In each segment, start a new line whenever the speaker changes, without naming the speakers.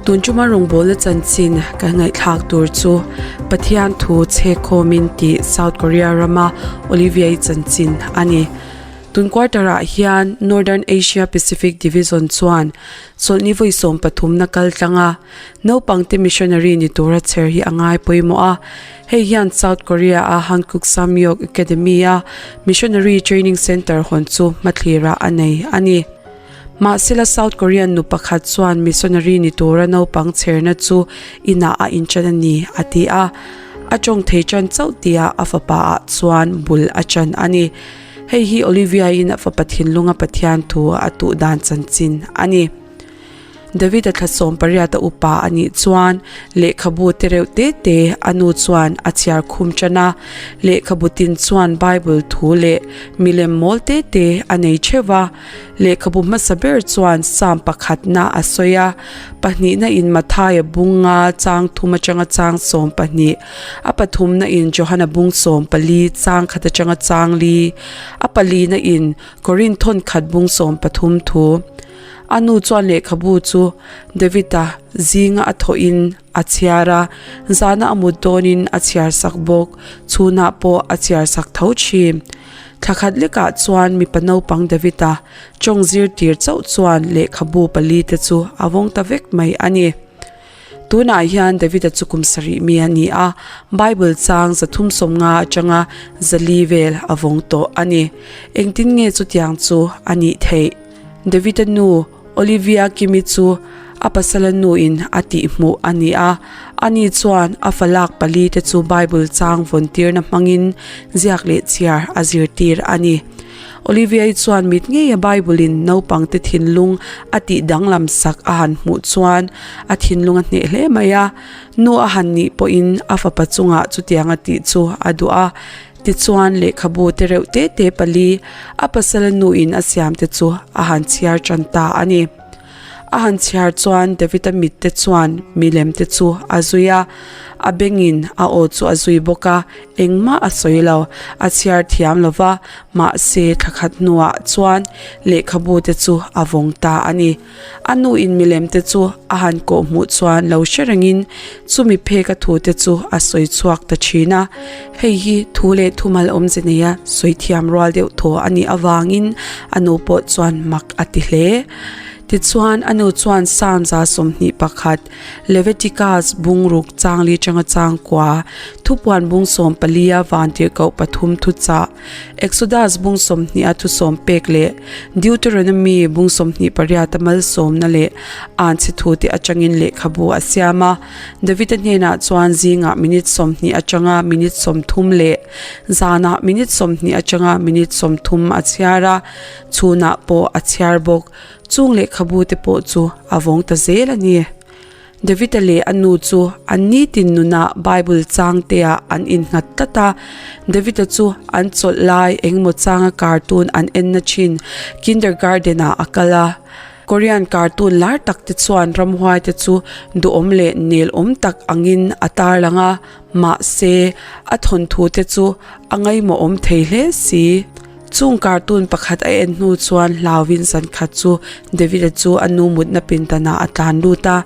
Tun tuma rawngbawlna chanchin kan ngaihthlak tur chu Pathian thu chhekkhawmin tih South Korea rama Olivia-i chanchin a ni. Tun quarter ah hian Northern Asia Pacific Division chuan chawlhni vawi 13 na kal tlang a, naupangte missionary ni tura chher hi a ngai pawimawh a. Hei hian South Korea a Hankuk Samyok Academy a Missionary Training Center hawn chu hmathlirah a nei a ni. Mahsela South Korean nu pakhat chuan missionary ni tura naupang chherna chu inah a inchan a ni a ti a, a tawng thei tan chauh tia a fapa ah chuan bul a chan a ni. Hei hi Olivia-in a fapa thinlunga Pathian thu a tuh dan chanchin a ni. David-a thla 18 a upa a nih chuan lehkhabu te reuh te te a nu chuan a chhiar khum tan a, lehkhabu tin chuan Bible thu leh milem mawl te te a nei theuh va. Lehkhabu hmasa ber chuan Psalm pakhatna a sawi a, pahnihna in Mathaia bunga chang thum atanga chang 12, a pathumna in Johana bung 14 chang khat atanga chang li, a palina in Korinth thawnkhat bung 13 thu. A nu chuan lehkhabu chu David-a zinga a thawhin a chhiar a, zana a mut dawnin a chhiar sak bawk, chhunah pawh a chhiar sak tho thin. Thla khat lekah chuan mipa naupang David-a tawng zirtir chauh chuan lehkhabu pali te chu a vawng ta vek mai a ni. Tunah hian David-a chu kum sarih mi a ni a, Bible chang 350 atanga 400 vel a vawng tawh a ni. Engtin nge chutiang chu a nih theih? David-a nu Olivia Kimi chu a pasala nuin a tihhmuh a ni a, ani chuan a falak pali te chu Bible chang vawn tirna hmangin ziak leh chhiar a zirtir a ni. Olivia-i chuan mit ngeia Bible-in naupangte thinlung a tih danglam sak a han hmuh chuan a thinlung a hneh hle mai a, nu a han nih pawhin a fapa chungah chutiang a tih chu a duh a. Tichuan lehkhabu te reuh te te pali a pasala nuin a siam te chu a han chhiar tan ta a ni. A han chhiar chuan David-a mit te chuan milem te chu a zui a, a bengin a aw chu a zui bawk a, engmah a sawi lo, a chhiar thiam lo va, mahse thla khat hnuah chuan lehkhabu te chu a vawng ta a ni. A nu in milem te chu a han kawh hmuh chuan lo hre rengin chumi phek a thu te chu a sawi chhuak ta thin a. Hei hi thu leh thumal awmze neia sawi thiam rual deuh thaw a nih avangin a nu pawh chuan mak a ti hle. Tichuan a nu chuan Psalm 21, Leviticus bungruk changli tanga changkua, thupuan bung 14 a vantirhkoh pathum thuchah, Exodus bung 20 a thusawm pek leh Deuteronomy bung 28 a malsawmna leh anchhe thu te atangin lehkhabu a siam a. David-a hnenah chuan zingah minute 20 atanga minute 30 leh zanah minute 20 atanga minute 30 a chhiar a, chhunah pawh a chhiar bawk. Chung lehkhabu te pawh chu a vawng ta zel a ni. David-a leh a nu chu an nitin nunah Bible chang teah an innghat tlat a. David-a chu an chawlh lai engemaw changa cartoon an enna thin kindergarten-ah a kal a. Korean cartoon lar tak te chuan ramhuai te chu duhawm leh nelawm tak angin a tarlang a, mahse a thawnthu te chu a ngaihmawhawm thei hle si. Chung cartoon pakhat a en hnu chuan hlauin zan khat chu David-a chu a nu mutna pindanah a tlan lut a,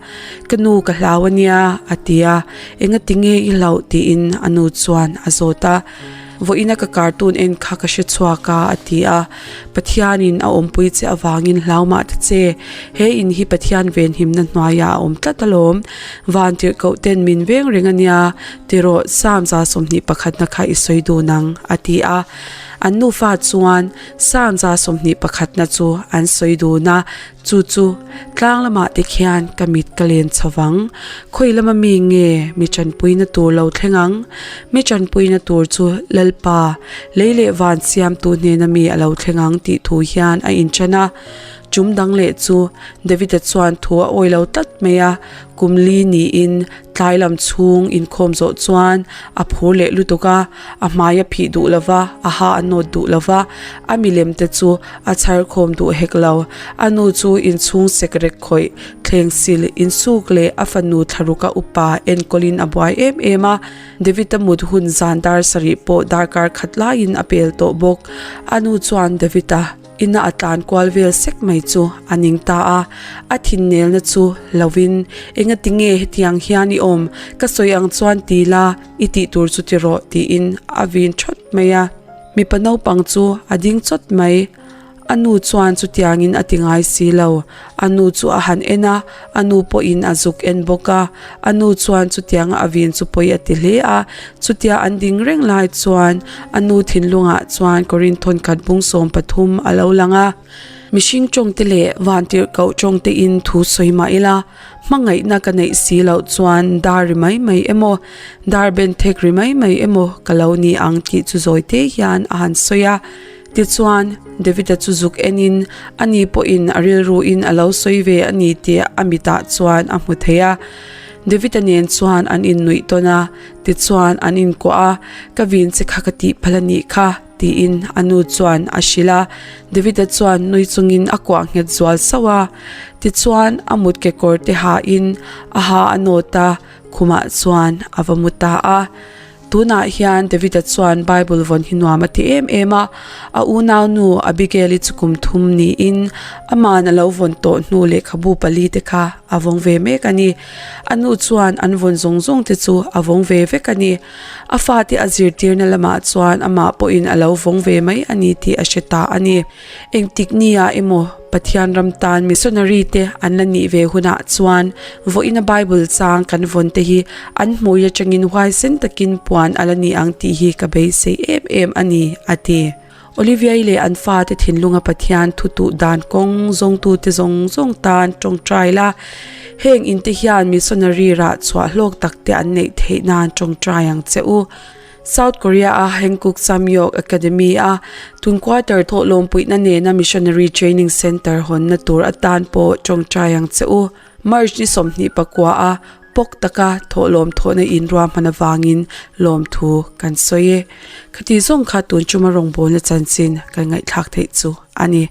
Ka nu ka hlau a nia, a ti a, Enga tinge i hlauh? tiin a nu chuan a zawt a. Vawiina ka cartoon en kha ka hre chhuak a, a ti a. Pathianin a awmpui che avangin hlau mah ta che, he in hi Pathian venhimna hnuaiah a awm tlat alawm, van tirhkoh ten min veng reng a nia, tirawh Psalm 21 na kha i sawi dun ang, a ti a. An nufa chuan Psalm 21 na chu an sawi dun a, chu chu, Tlang lamah te khian ka mit ka len chho vang, khawi lama mi nge mi tanpuina tur lo thleng ang? Mi tanpuina tur chu Lalpa, lei leh van siamtu hnena mi a lo thleng ang tih thu hian a inṭan a. Chum dang leh chu David-a chuan thu a awi lo tlat mai a, kum li niin Tlai lam chhung inkhawm zawh chuan a phur leh lutuk a, a hmai a phih duh lo va, a ha a nawt duh lo va, a milem te chu a chhar khawm duh hek lo. A nu chu inchhung sekrek khawih, thleng sil, insuk leh a fanu thlaruka upa enkawlin a buai em em a. David-a mut hun zan dar sarih pawh darkar khat laiin a pel tawh bawk. A nu chuan David-a. Ina a tlan kual vel sek mai chu a ning ta a. A thinnelna chu lovin, Engati nge hetiang hian i awm? Ka sawi ang chuan ti la, i tih tur chu ti rawh, tiin a vin thawt mai a. Mipa naupang chu a ding chawt mai. A nu chuan chutiangin a ti ngai si lo. A nu chu a han en a, a nu pawhin a zuk en bawk a. A nu chuan chutianga a vin chu pawi a ti hle a. Chutia an ding reng lai chuan a nu thinlungah chuan Korinthon khat bung 13 a lo lang a. Mihring tawngte leh vantirhkoh tawngtein thu sawi mah ila, hmangaihna ka neih si loh chuan dar ri mai mai emaw, dar ben thek ri mai mai emaw ka lo ni ang tih chu zawi te hian a han sawi a. Tichuan, David-a chu zuk enin ani pawhin a rilruin a lo sawi ve a ni tih a mitah chuan a hmu thei a. David-a nen chuan an innuih tawn a, tichuan an inkuah a, Ka vin che kha ka tih phal a nih kha, tiin a nu chuan a hrilh a. David-a chuan nui chungin a kuah nghet zual sauh a. Tichuan, a mut kekawr te hain a ha a nawt a, khumah chuan a va mu ta a. Tunah hian David-a chuan Bible vawn hi nuam a ti em em a, a unaunu Abigail-i chu kum thum niin ama'n a lo vawn tawh hnu lehkhabu pali te kha a vawng ve mek a ni. A nu chuan an vawn zawng zawng te chu a vawng ve vek a ni. A fate a zirtirna lamah chuan amah pawhin a lo vawng ve mai a ni tih a hre ta a ni. Engtik nia emaw Pathian ram tan missionary te an la nih ve hunah chuan vawiina Bible chang kan vawn te hi an hmui atangin huaisen takin puan a la ni ang tih hi ka beisei em em a ni, a ti. Olivia-i leh an fate thinlunga Pathian thu tuh dan kawng zawngtute zawng zawng tan tawngtai la, heng inte hian missionary rah chhuah hlawk tak te an neih theih nan tawngtai ang che u. South Korea a Hankook Samyok Academy a tun quarter thawhlawmpuihna nena Missionary Training Center hawnna tur atan pawh tawngtai ang che u. March ni 24 a pawk taka thawhlawm thawhna in ruahman avangin lawmthu kan sawi e. Khati zawng kha tun chuma rawngbawlna chanchin kan ngaihthlak theih chu a ni.